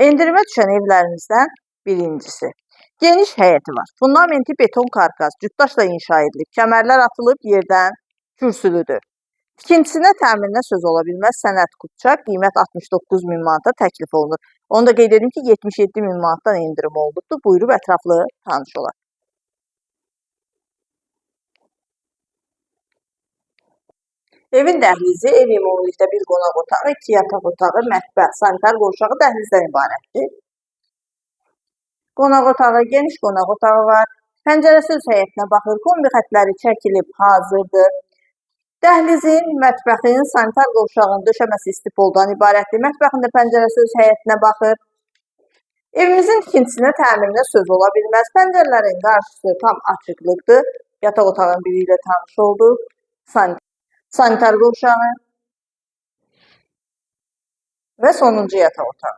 Endirimə düşən evlərimizdən birincisi. Geniş həyəti var. Fundamenti beton karkas, cütdaşla inşa edilib. Kəmərlər atılıb, yerdən kürsülüdür. Tikintisinə, təmirinə söz ola bilməz. Sənəd kupça, qiymət 69 min manata təklif olunur. Onu da qeyd edim ki, 77 min manatdan endirim olunubdur. Buyurub ətraflı tanış olaq. Evin dəhlizi, ev ümumilikdə bir qonaq otağı, 2 yataq otağı, mətbəx, sanitar qovşağı dəhlizdən ibarətdir. Qonaq otağı, geniş qonaq otağı var. Pəncərəsi öz həyətinə baxır, kombi xətləri çəkilib, hazırdır. Dəhlizin, mətbəxin, sanitar qovşağının döşəməsi istipoldan ibarətdir. Mətbəxin də pəncərəsi öz həyətinə baxır. Evimizin tikintisinə, təmirinə söz ola bilməz. Pəncərələrin qarşısı tam açıqlıqdır. Yataq otağının biri ilə tanış olduq. Sanitar qovşağı və sonuncu yataq otağı.